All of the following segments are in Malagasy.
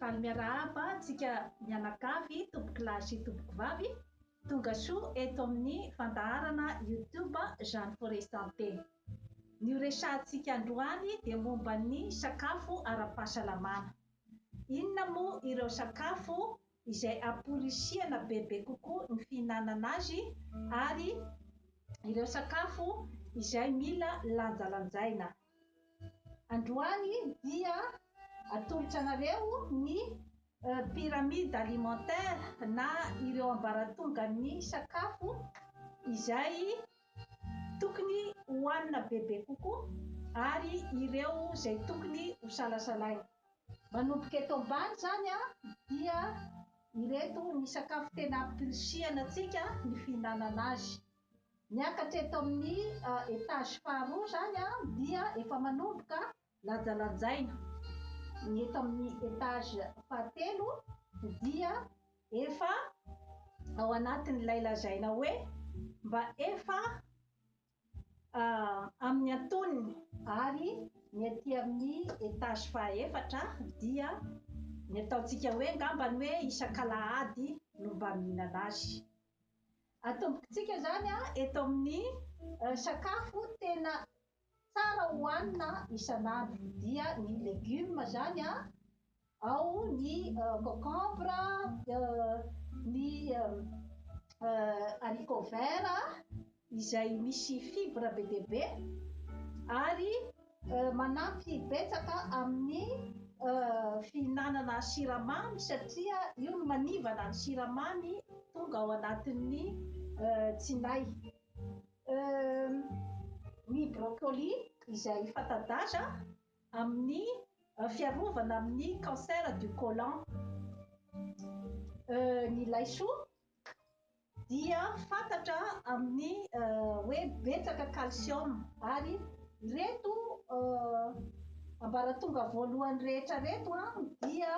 Faly miarahaba antsika mianakavy tompokolahy sy tompokovavy tonga soa eto amin'ny fandaharana YouTube Jeanne Forêt Santé. Ny ho resahantsika androany dia momba ny sakafo ara-pahasalamana. Inona moa ireo sakafo izay amporisihana bebe kokoa ny fihinanana azy ary ireo sakafo izay mila lanjalanjaina. Androany dia atolotra anareo ny pyramide alimentaire na ireo ambaratongan'ny sakafo izay tokony hohanina bebe kokoa ary ireo izay tokony ho salasalaina. Manomboka eto ambany izany dia ireto ny sakafo tena ampirisihana antsika ny fihinanana azy. Miakatra eto amin'ny étage faharoa izany dia efa manomboka lanjalanjaina. Ny eto amin'ny étage fahatelo dia efa ao anatin'ilay lazaina hoe mba efa amin'ny antonony ary ny aty amin'ny étage fahaefatra dia ny ataontsika hoe angamba ny hoe isak'alahady no mba mihinana azy. Atombokitsika izany eto amin'ny sakafo tena tsara hohanina isan'andro dia ny legioma izany ao ny concombre, ny haricot vert izay misy fibre be dia be ary manampy betsaka amin'ny fihinanana siramamy satria io no manivana ny siramamy tonga ao anatin'ny tsinay. Ny brocoli izay fanta-daza amin'ny fiarovana amin'ny cancer du colon. Ny laisoa dia fantatra amin'ny hoe betsaka calcium ary ireto ambaratonga voalohany rehetra ireto dia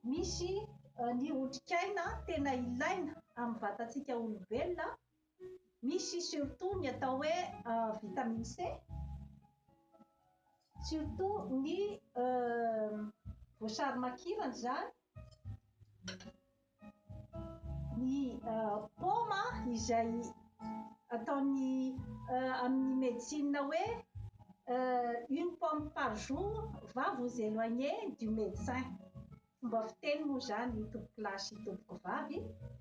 misy ny otrikaina tena ilaina amin'ny vatantsika olombelona. Misy surtout ny atao hoe vitamine C, surtout ny voasary makirana izany, ny paoma izay ataon'ny amin'ny médecine hoe une pomme par jour va vous éloigner du médecin. Fomba fiteny moa izany tompokolahy sy tompokovavy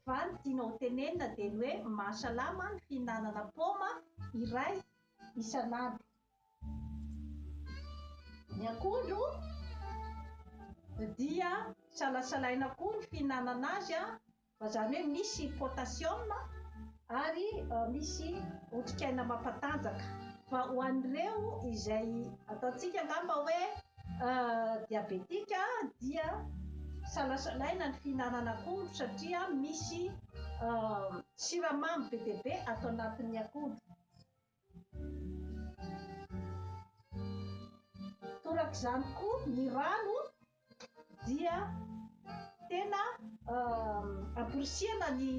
fa ny tiana ho tenenina dia ny hoe mahasalama ny fihinanana paoma iray isan'andro. Ny akondro dia salasalaina koa ny fihinanana azy Fa izany hoe misy potassium ary misy otrikaina mampatanjaka. Fa ho an'ireo izay ataontsika angamba hoe diabetika dia salasalaina ny fihinanana akondro satria misy siramamy be dia be ato anatin'ny akondro. Torak'izany koa ny rano dia tena amporisihana ny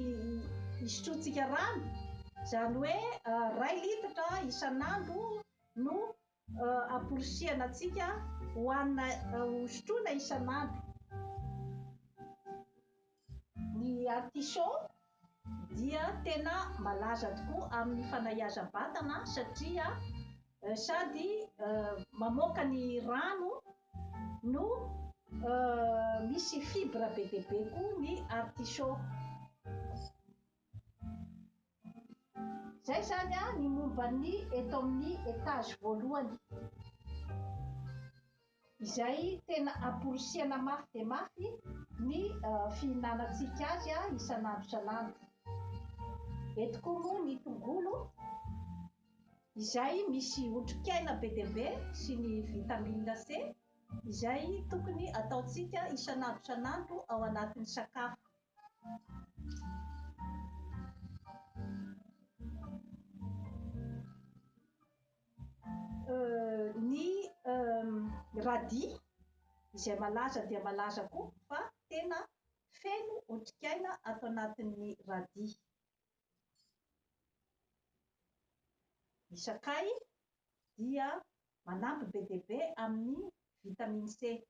hisotroantsika rano, izany hoe iray litatra isan'andro no amporisihana antsika hohanina hosotroina isan'andro. Ny artichaut dia tena malaza tokoa amin'ny fanahiazam-batana satria sady mamoaka ny rano no misy fibre be dia be koa ny artichaut. Izay izany ny momba ny eto amin'ny étage voalohany. Izay tena amporisihana mafy dia mafy ny fihinanantsika azy isan'andro isan'andro. Eto koa moa ny tongolo izay misy otrikaina be dia be sy ny vitamine C izay tokony ataontsika isan'andro isan'andro ao anatin'ny sakafo. Ny radis izay malaza dia malaza koa fa tena feno otrikaina ato anatin'ny radis. Ny sakay dia manampy be dia be amin'ny vitamine C.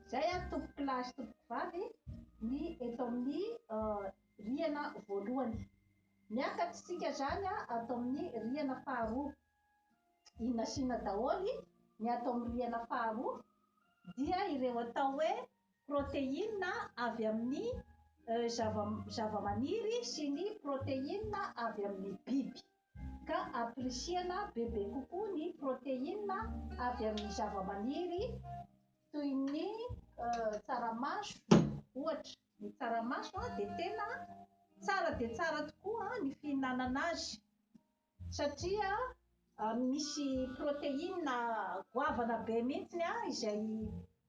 Izay tompokolahy sy tompokovavy ny eto amin'ny rihana voalohany. Miakatra isika izany ato amin'ny rihana faharoa. Inona sy inona daholo ny ato amin'ny rihana faharoa dia ireo atao hoe protéine avy amin'ny zava-maniry sy ny protéine avy amin'ny biby. Ka ampirisihana bebe kokoa ny protéine avy amin'ny zava-maniry toy ny tsaramaso ohatra. Ny tsaramaso dia tena tsara dia tsara tokoa ny fihinanana azy satria misy protéine goavana be mihitsy izay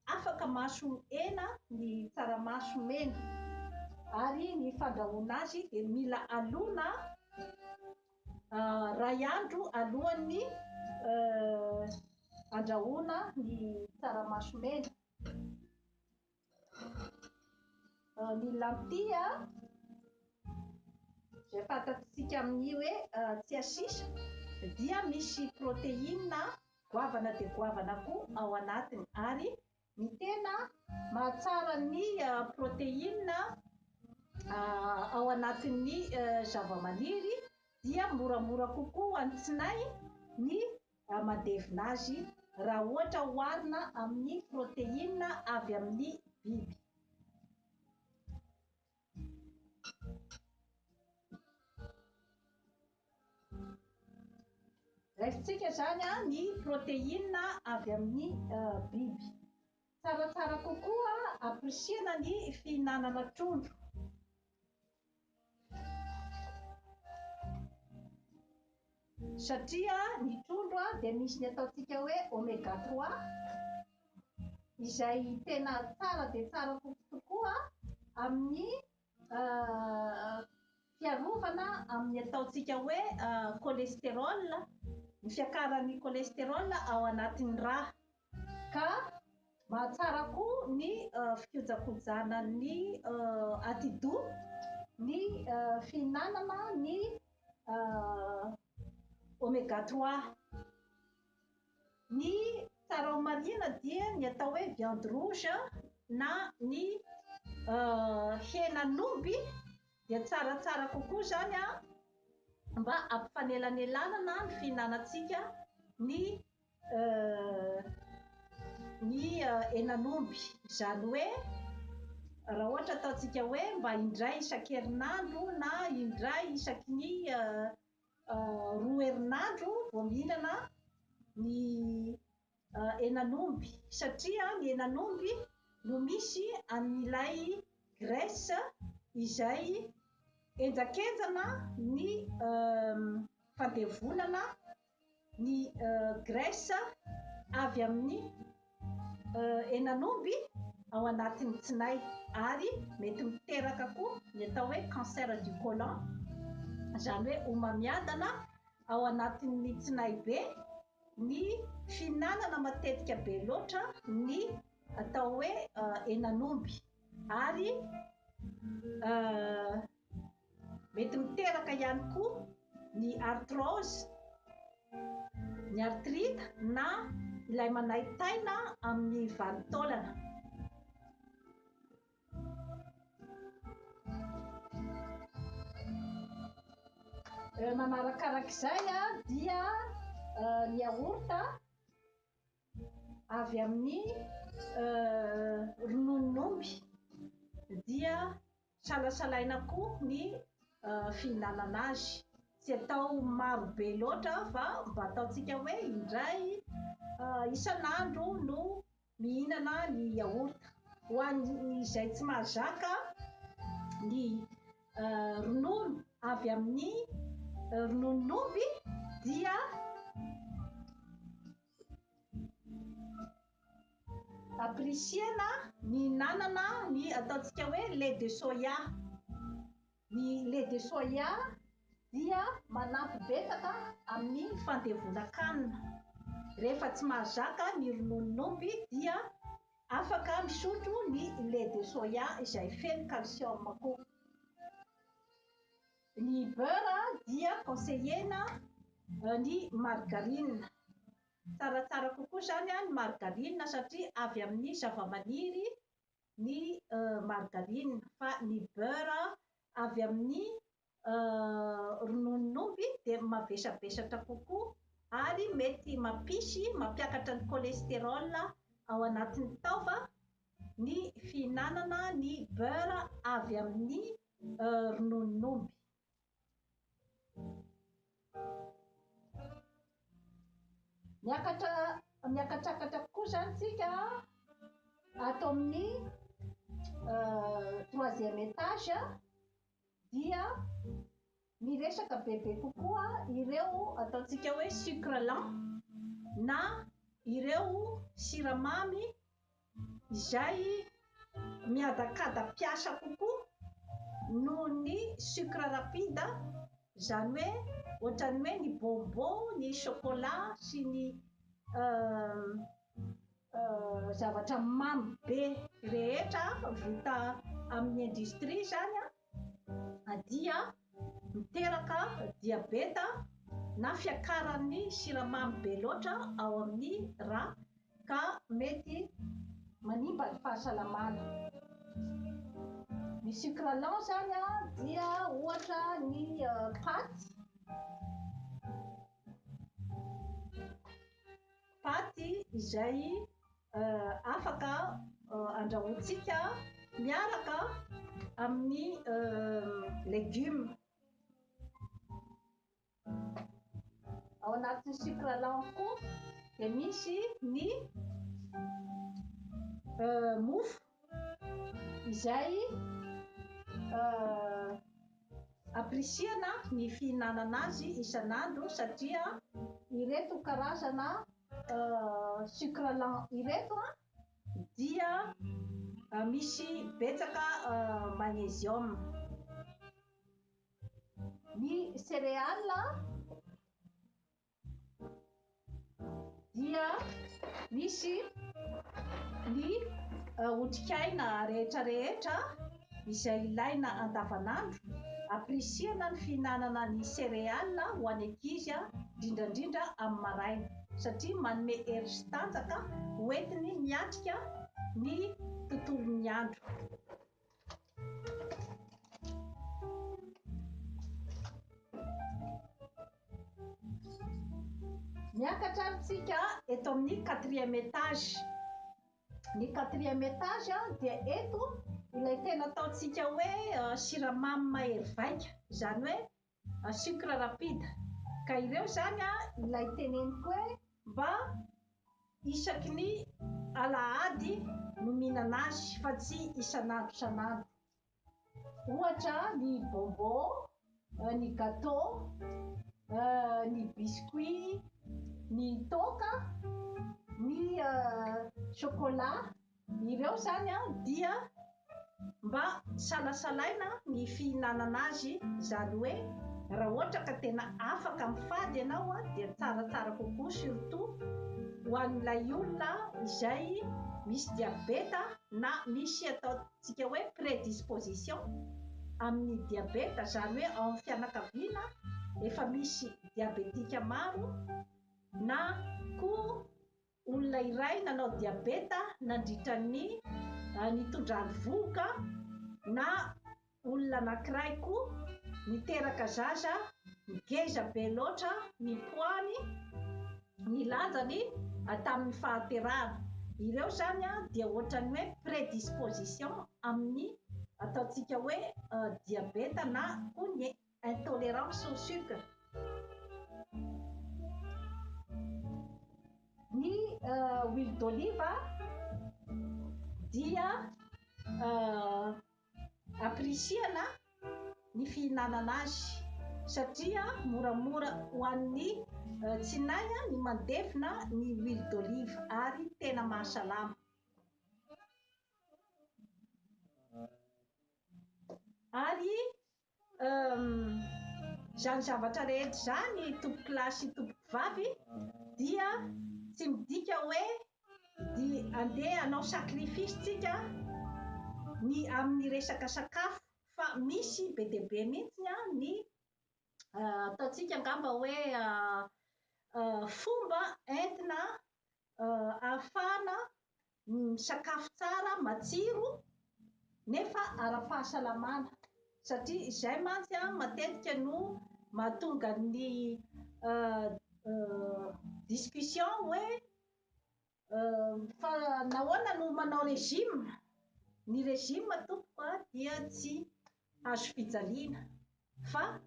afaka mahasolo hena ny tsaramaso mena. Ary ny fandrahoana azy dia mila alona iray andro alohan'ny andrahoana ny tsaramaso mena. Ny lentille izay fantatsika amin'ny hoe tsiasisa dia misy protéine goavana dia goavana koa ao anatiny ary ny tena mahatsara ny protéine ao anatin'ny zavamaniry dia moramora kokoa ho an'ny tsinay ny mandevina azy raha ohatra oharina amin'ny protéine avy amin'ny biby. Raisintsika izany ny protéine avy amin'ny biby. Tsaratsara kokoa ampirisihana ny fihinanana trondro. Satria ny trondro dia misy ny ataontsika hoe oméga 3 izay tena tsara dia tsara tokoa amin'ny fiarovana amin'ny ataontsika hoe cholestérol, ny fiakaran'ny cholestérol ao anatin'ny rà. Ka mahatsara koa ny fikojakojana ny atidoha, ny fihinanana ny oméga 3. Ny tsara ho marihina dia ny atao hoe viande rouge na ny henan'omby dia tsaratsara kokoa izany mba hampifanelanelanana ny fihinanantsika ny ny henan'omby. Izany hoe raha ohatra ataontsika hoe mba indray isan-kerinandro na indray isaky ny roa herinandro vao mihinana ny henan'omby satria ny henan'omby no misy an'ilay graisse izay henjakenjana ny fandevonana ny graisse avy amin'ny henan'omby ao anatin'ny tsinay ary mety miteraka koa ny atao hoe cancer du colon, izany hoe homamiadana ao anatin'ny tsinay be ny fihinanana matetika be loatra ny atao hoe henan'omby ary mety miteraka ihany koa ny arthrose, ny arthrite na ilay manaintaina amin'ny vanin-taolana. Manarakarak'izay dia ny yaourt avy amin'ny rononon'omby dia salasalaina koa ny fihinanana azy. Tsy atao maro be loatra fa mba ataontsika hoe indray isan'andro no mihinana ny yaourt. Ho an'izay tsy mahazaka ny ronono avy amin'ny rononon'omby dia ampirisihana ny hinanana ny ataontsika hoe lait de soya. Ny lait de soya dia manampy betsaka amin'ny fandevonan-kanina. Rehefa tsy mahazaka ny rononon'omby dia afaka misotro ny lait de soya izay feno calcium koa. Ny beurre dia conseiller-na ny margarine. Tsaratsara kokoa izany ny margarine satria avy amin'ny zavamaniry ny margarine fa ny beurre avy amin'ny rononon'omby dia mavesabesatra kokoa ary mety mampisy mampiakatra ny cholestérol ao anatin'ny taova ny fihinanana ny beurre avy amin'ny rononon'omby. Miakatra miakatrakatra kokoa izany tsika ato amin'ny troisième étage dia miresaka bebe kokoa ireo ataontsika hoe sucre lent na ireo siramamy izay miadakada-piasa kokoa noho ny sucre rapide, izany hoe ohatran'ny hoe ny bonbon, ny chocolat sy ny zavatra mamy be rehetra vita amin'ny industrie izany dia miteraka diabeta na fiakaran'ny siramamy be loatra ao amin'ny ra ka mety manimba ny fahasalamana. Ny sucre lent izany dia ohatra ny paty, paty izay afaka andrahointsika miaraka amin'ny legioma. Ao anatin'ny sucre lent koa dia misy ny mofo izay ampirisihana ny fihinanana azy isan'andro satria ireto karazana sucre lent ireto dia misy betsaka magnésium. Ny céréales dia misy ny otrikaina rehetra rehetra izay ilaina andavanandro. Ampirisihana ny fihinanana ny céréales ho an'ny ankizy indrindra indrindra amin'ny maraina satria manome hery sy tanjaka hoentiny miatrika ny tontolon'ny andro. Miakatra ary tsika eto amin'ny quatrième étage. Ny quatrième étage dia eto ilay tena ataontsika hoe siramamy mahery vaika, izany hoe sucre rapide. Ka ireo izany ilay teneniko hoe mba isaky ny alahady no mihinana azy fa tsy isan'andro isan'andro. Ohatra ny bonbon, ny gâteau, ny biscuit, ny toaka, ny chocolat, ireo izany dia mba salasalaina ny fihinanana azy, izany hoe raha ohatra ka tena afaka mifady ianao dia tsaratsara kokoa surtout ho an'ilay olona izay misy diabeta na misy ataontsika hoe prédisposition amin'ny diabeta, izany hoe ao amin'ny fianakaviana efa misy diabetika maro na koa Olona iray nanao diabeta nandritra ny nitondrany vohoka na olona anankiray koa niteraka zaza ngeza be loatra ny poids-ny, ny lanjany tamin'ny fahaterahana. Ireo izany dia ohatran'ny hoe prédisposition amin'ny ataontsika hoe diabeta na koa ny Intolérance au sucre. Ny huile d'olive dia ampirisihana ny fihinanana azy satria moramora ho an'ny tsinay ny mandevona ny huile d'olive ary tena mahasalama. Ary Izany zavatra rehetra izany tompokolahy sy tompokovavy dia tsy midika hoe dia andeha hanao sacrifice tsika ny amin'ny resaka sakafo fa misy be dia be mihitsy ny ataontsika angamba hoe. fomba entina ahafahana misakafo tsara, matsiro nefa ara-pahasalamana. Satria izay mantsy matetika no mahatonga ny discussion hoe fa nahoana no manao régime? Ny régime tompoko dia tsy hazo fijaliana fa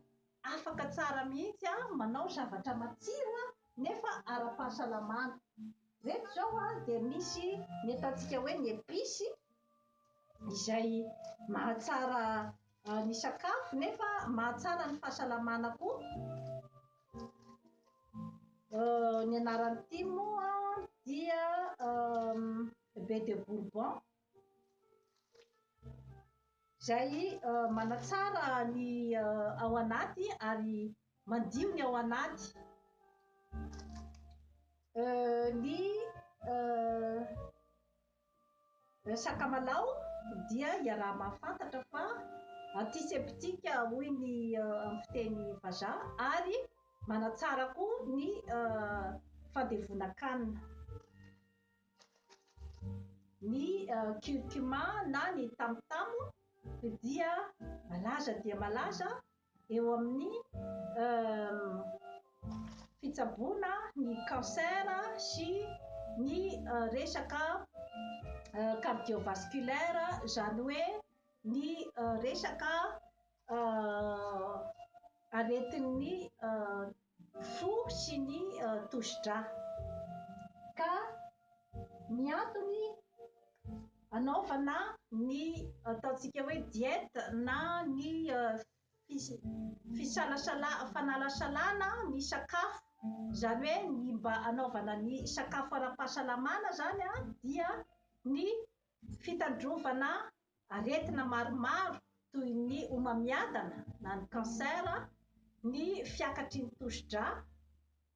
afaka tsara mihitsy manao zavatra matsiro nefa ara-pahasalamana. Ireto izao dia misy ny ataontsika hoe ny épices izay mahatsara ny sakafo nefa mahatsara ny fahasalamana koa. Ny anaran'ity moa dia baie de bourbon izay manatsara ny ao anaty ary mandio ny ao anaty. Ny sakamalao dia iaraha-mahafantatra fa antiseptique hoy ny amin'ny fiteny vazaha ary manatsara koa ny fandevonan-kanina. Ny curcuma na ny tamotamo dia malaza dia malaza eo amin'ny fitsaboana ny cancer sy ny resaka cardiovasculaire, izany hoe ny resaka aretin'ny fo sy ny tosi-drà. Ka ny antony anaovana ny ataontsika hoe diète na ny fanalasalana ny sakafo, izany hoe ny mba anaovana ny sakafo ara-pahasalamana izany dia ny fitandrovana aretina maromaro toy ny homamiadana na ny cancer, ny fiakatry ny tosi-drà,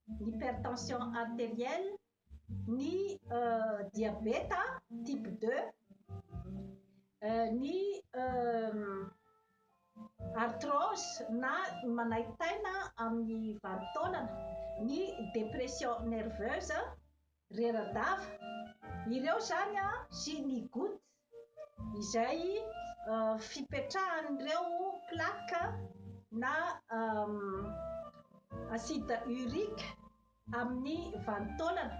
ny hypertension artérielle, ny diabeta type 2, ny arthrose na manaintaina amin'ny vanin-taolana, ny dépression nerveuse, rera-dava. Ireo izany sy ny goutte izay fipetrahan'ireo plaque na acide urique amin'ny vanin-taolana.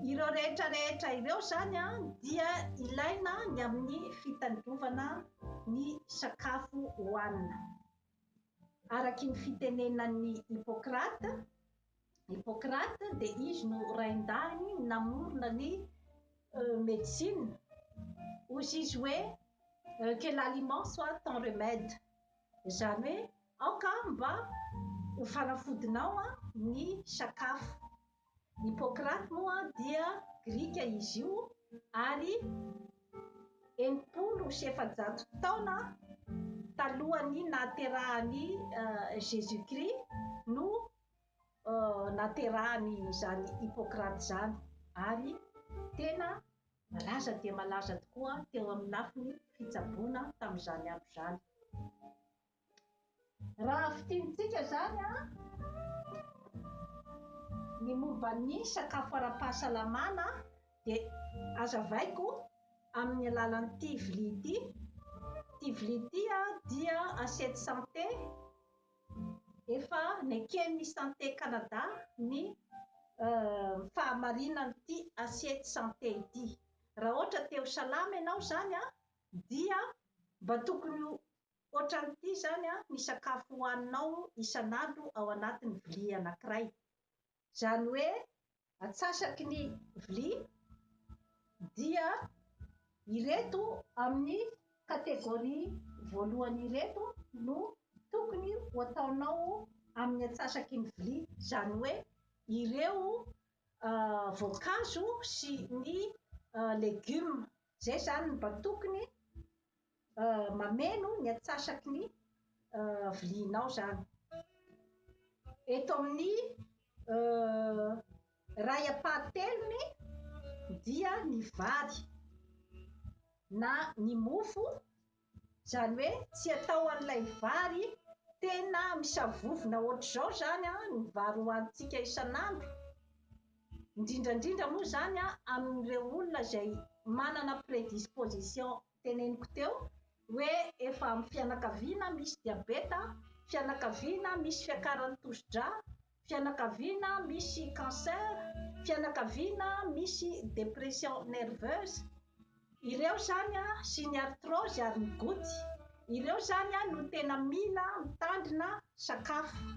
Ireo rehetra rehetra ireo izany dia ilaina ny amin'ny fitandrovana ny sakafo hohanina. Araky ny fitenenan'i Hippocrate, Hippocrate dia izy no rain-dahiny namorona ny médecine. Hoy izy hoe que l'aliment soit ton remède. Izany hoe aoka mba ho fanafodinao ny sakafo. Hippocrate moa dia grika izy io ary 460 taona talohan'ny nahaterahan'i Jésus Christ no nahaterahany izany Hippocrate izany ary tena malaza dia malaza tokoa teo amin'ny lafiny fitsaboana tamin'izany andro izany. Raha fintinitsika izany ny momba ny sakafo ara-pahasalamana dia hazavaiko amin'ny alalan'ity vilia ity. Ity vilia ity dia assiette santé efa neken'ny Santé Canada ny fahamarinan'ity assiette santé ity. Raha ohatra te ho salama ianao izany dia mba tokony ohatran'ity izany ny sakafo hohaninao isan'andro ao anatin'ny vilia anankiray. Izany hoe atsasaky ny vilia dia ireto amin'ny kategoria voalohany ireto no tokony ho ataonao amin'ny atsasaky ny vilia. Izany hoe ireo voankazo sy ny legioma. Izay izany no mba tokony mameno ny atsasaky ny vilianao izany. Eto amin'ny iray ampahatelony dia ny vary na ny mofo, izany hoe tsy atao an'ilay vary Tena misavovona ohatr'izao izany ny vary hohanintsika isan'andro, indrindra indrindra moa izany amin'ireo olona izay manana prédisposition teneniko teo hoe efa amin'ny fianakaviana misy diabeta, fianakaviana misy fiakaran'ny tosi-drà, fianakaviana misy cancer, fianakaviana misy dépression nerveuse. Ireo izany sy ny arthrose ary ny goutte, ireo izany no tena mila mitandrina sakafo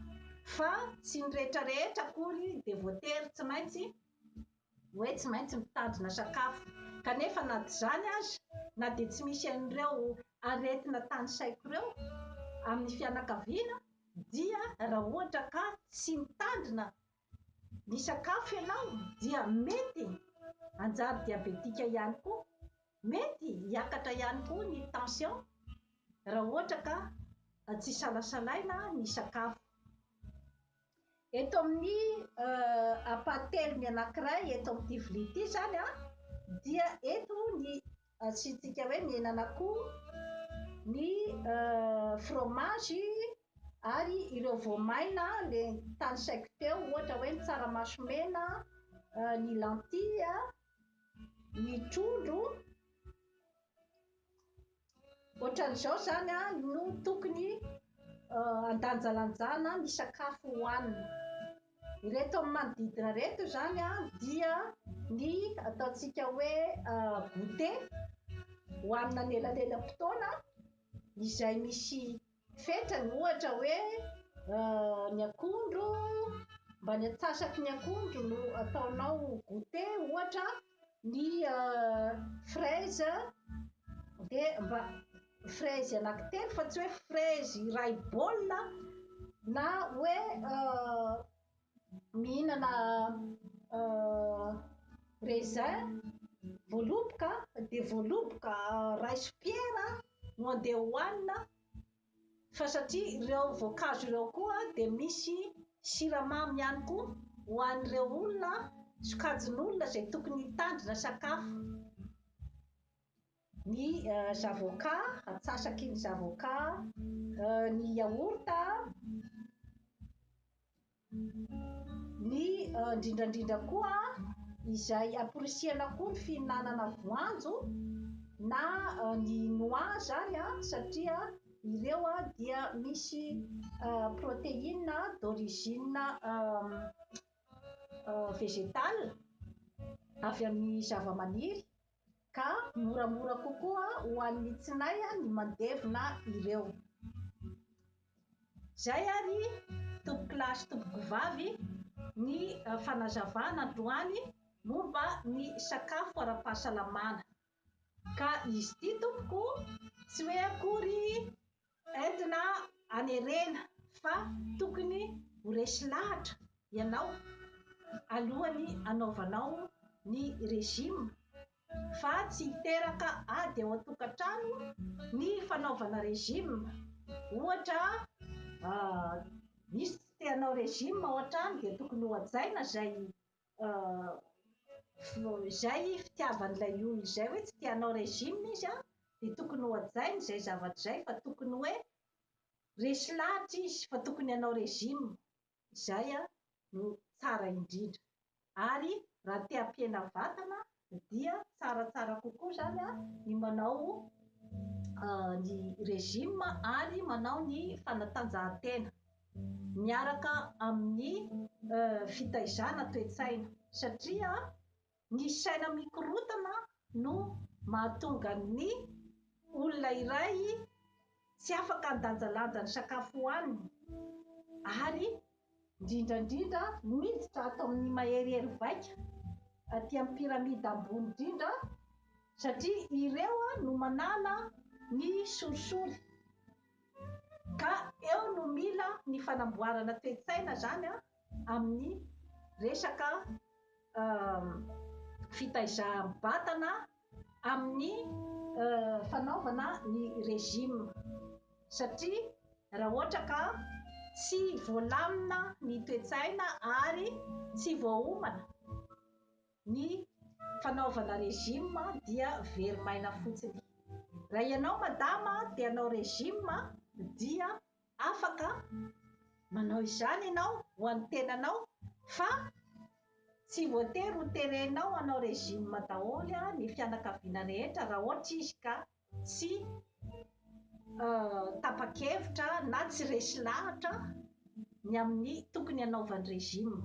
fa tsy ny rehetra rehetra akory dia voatery tsy maintsy hoe tsy maintsy mitandrina sakafo. Kanefa na izany aza, na dia tsy misy an'ireo aretina tanisaiko ireo amin'ny fianakaviana dia raha ohatra ka tsy mitandrina ny sakafo ianao dia mety hanjary diabetika ihany koa, mety hiakatra ihany koa ny tension raha ohatra ka tsy salasalaina ny sakafo. Eto amin'ny ampahatelony anankiray eto amin'ity vilia ity izany dia eto ny asiantsika hoe ny henan'akoho, ny fromage ary ireo voamaina le tanisaiko teo ohatra hoe ny tsaramaso mena, ny lentille, ny trondro. Ohatran'izao izany no tokony handanjalanjana ny sakafo hohanina. Ireto amin'ny manodidina ireto izany dia ny ataontsika hoe goûter hohanina anelanelam-potoana izay misy fetrany, ohatra hoe ny akondro, mba ny antsasaky ny akondro no ataonao goûter ohatra, ny fraise dia mba fraise anankitelo fa tsy hoe fraise iray baolina na hoe mihinana raisin, voaloboka dia voaloboka iray sopiera no andeha hohanina fa satria ireo voankazo ireo koa dia misy siramamy ihany koa ho an'ireo olona, sokajin'olona izay tokony hitandrina sakafo. Ny zavoka, antsasaky ny zavoka, ny yaourt, Ny indrindra indrindra koa izay amporisihana koa ny fihinanana voanjo na ny noix zany satria ireo dia misy protéine d'origine végétale avy amin'ny zavamaniry ka moramora kokoa ho an'ny tsinay ny mandevona ireo. Izay ary tompokolahy sy tompokovavy ny fanazavana androany momba ny sakafo ara-pahasalamana. Ka izy ity tompoko tsy hoe akory entina hanerena fa tokony ho resy lahatra ianao alohan'ny hanaovanao ny régime fa tsy hiteraka ady ao an-tokantrano ny fanaovana régime. Ohatra misy tsy te hanao régime ao an-trano dia tokony hohajaina izay izay fitiavan'ilay olona izay hoe tsy te hanao régime izy dia tokony hohajaina izay zavatra izay fa tokony hoe resy lahatra izy fa tokony hanao régime. Izay no tsara indrindra. Ary raha te hampihena vatana dia tsaratsara kokoa izany ny manao ny régime ary manao ny fanatanjahantena miaraka amin'ny fitaizana toe-tsaina satria ny saina mikorontana no mahatonga ny olona iray tsy afaka handanjalanja ny sakafo hohaniny ary indrindra indrindra miditra ato amin'ny maherihery vaika aty amin'ny pyramide ambony indrindra satria ireo no manala ny sorisory ka eo no mila ny fanamboarana toe-tsaina izany amin'ny resaka fitaizam-batana amin'ny fanaovana ny régime satria raha ohatra ka tsy voalamina ny toe-tsaina ary tsy voaomana ny fanaovana régime dia very maina fotsiny. Raha ianao madama te hanao régime dia. Afaka manao izany ianao ho an'ny tenanao fa tsy voatery ho terenao hanao régime daholo ny fianakaviana rehetra raha ohatra izy ka tsy tapa-kevitra na tsy resy lahatra ny amin'ny tokony hanaovany régime.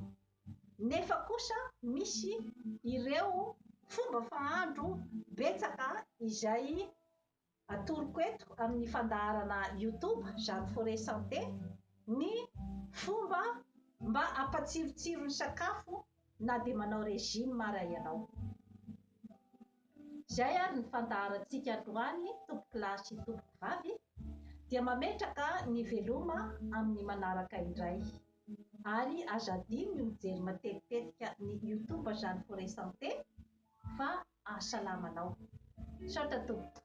Nefa kosa misy ireo fomba fahandro betsaka izay atoroko eto amin'ny fandaharana YouTube Jeanne Forêt Santé ny fomba mba hampatsirotsiro ny sakafo na dia manao régime ara ianao. Izay ary ny fandaharantsika androany tompokolahy sy tompokovavy dia mametraka ny veloma amin'ny manaraka indray. Ary aza adino ny mijery matetitetika ny YouTube Jeanne Forêt Santé fa hahasalama anao. Misaotra tompoko.